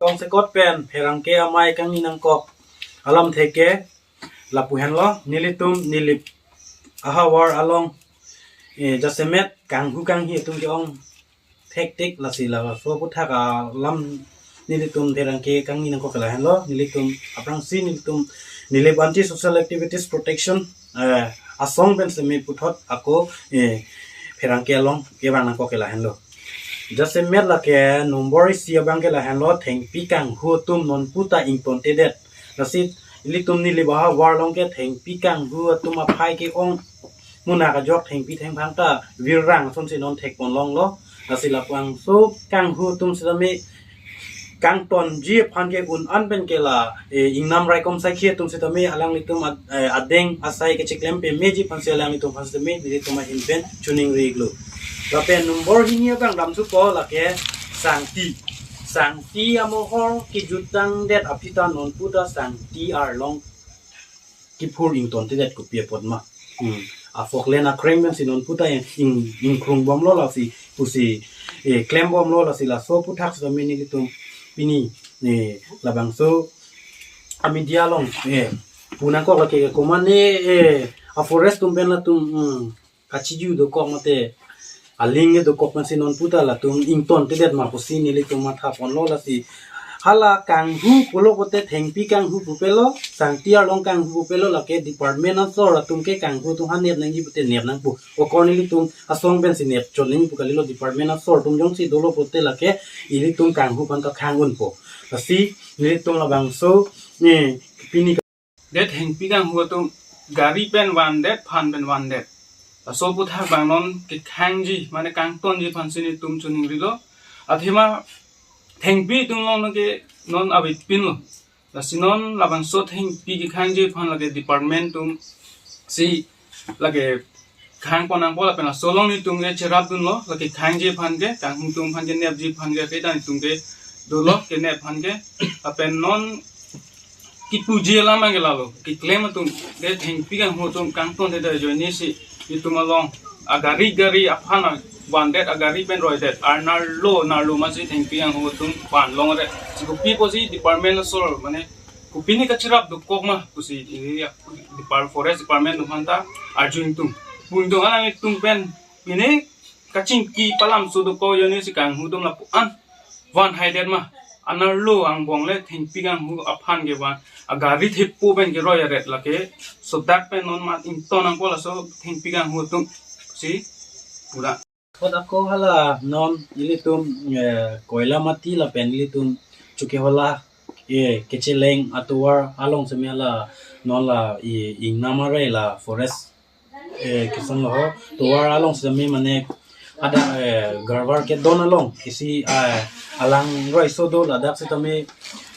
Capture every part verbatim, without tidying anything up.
Tongsekot pen pherangke amei kangni nangkok alamthe ke lapu henlo, nelitum Nilip ahavar along, eh, jasemet kanghu kanghi atum ke-ong thektik, lasi laso aputhak alam nelitum pherangke kangni nangkok ke lahenlo. Nelitum aphrangsi nelitum Nilip Anti Social Activities Protection, eh, asong pen semi puthot ako, eh, pherangke along kevang nangkok ke lahenlo. Jasemet lake nombor isi abang ke lahenlo, thengpi kanghu atum nonputa ingtontedet. Lasi ilitum Nilip ahavar along ke thengpi kanghu atum aphai ke-ong munak ajok, thengpi thengphang ta virang asonsi non thekpon longlo. Lasi labangso kanghu atum sitame kangtonji aphan ke un-an pen ke la, eh, ingnam raikom saikhi atum sitame alanglitum ad-, eh, adeng asai kechiklem pameji aphansi alanglitum aphan sitame nelitum ahin pen choningri iklo. Lapen nombor hini abang damthupo lake sangti. Sangti amohor kejutangdet aphi ta nonputa sangti arlong kiphur ingtontedet, kopi apot ma. Hmm. A-Falkland akreng pensi nonputa ing, ing, ingkrung bomlo lasi pusi, eh, klem bomlo. Lasi laso aputhak sitame nelitum pini, eh, labangso a-media along, eh, pu nangkok lake komatne, eh, a-forest atum pen latum, hmm, kachiju dokok mate aling ke dokok pensi nonputa latum ingtontedet ma pusi nelitum mathaponlo. Lasi hala kanghu pulo pote thengpi kanghu pupelo, sangti arlong kanghu pupelo, lake department asor atum ke kanghu atum aphan nep nangji pote nep nangpo. Okor nelitum asong pensi nep chot nangji pu kalilo, department asor atum jongsi dolo pote lake ilitum kanghu aphan ta khang unpo. Lasi nelitum labangso, eh, pini det thengpi kanghu atum gari pen vandet, phan pen vandet. Laso aputhak abang non kekhangji, mane kangtonji aphansi nelitum choningrilo. Athema thengpi atum along ke non avepinlo. Lasi non labangso thengpi kekhangji aphan lake department atum si lake khangpon nangpo lapen laso along nelitum ke cherapdunlo, lake khangji aphan ke, kanghu atum aphan ke, nepji aphan ke, keta nelitum ke dolo kenep aphan ke. Lapen non kipuji alam abang ke lalo, keklem atum ke thengpi kanghu atum kangtontedet ajoine si nelitum along agari gari aphan vandet, agari pen roidet, arnarlo narlo masi thengpi kanghu atum van longre. Si kopi pusi department asor mane kopine kacherap dokok ma pusi, eh, depart-, forest department atum aphan ta arju ingtung. Pu ingtung, alanglitum pen pine kachingki palam so dokok ajoine si kanghu atum lapu-an van haidet ma. Arnarlo angbong le thengpi kanghu aphan ke van, agari thepo pen keroi aret lake. So dak pen non mat ington nangpo laso thengpi kanghu atum si pura. Kot ako hala non ilitum, eh, Koilamati lapen ilitum Chokihola, eh, kacheleng atovar along sitame hala non la i ingnam arei la forest, eh, kesung lo ho. Tovar along sitame mane ada, eh, garvar kedon along isi, eh, alang roi so do, ladak sitame,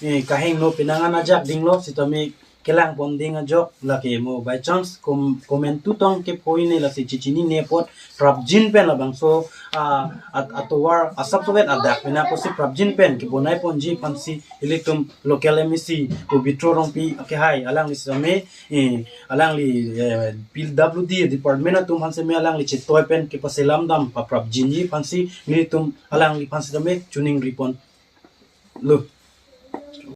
eh, kahingno penang an ajak dinglo sitame kelang pon ding ajok lake mo by chance kom-, komantu tong kephoine lasi chechinine apot prapjin pen labangso, ah, at-, atovar asap sovet adak pen ako si prapjin pen kebonai ponji aphansi ilitum local M A C Pobitro Rongpi akehai alangli sitame, eh, alangli, eh, P W D department atum aphan sitame alangli chetoi pen kepaselam dam paprapjinji aphansi nelitum alangliphan sitame choningri ponlo.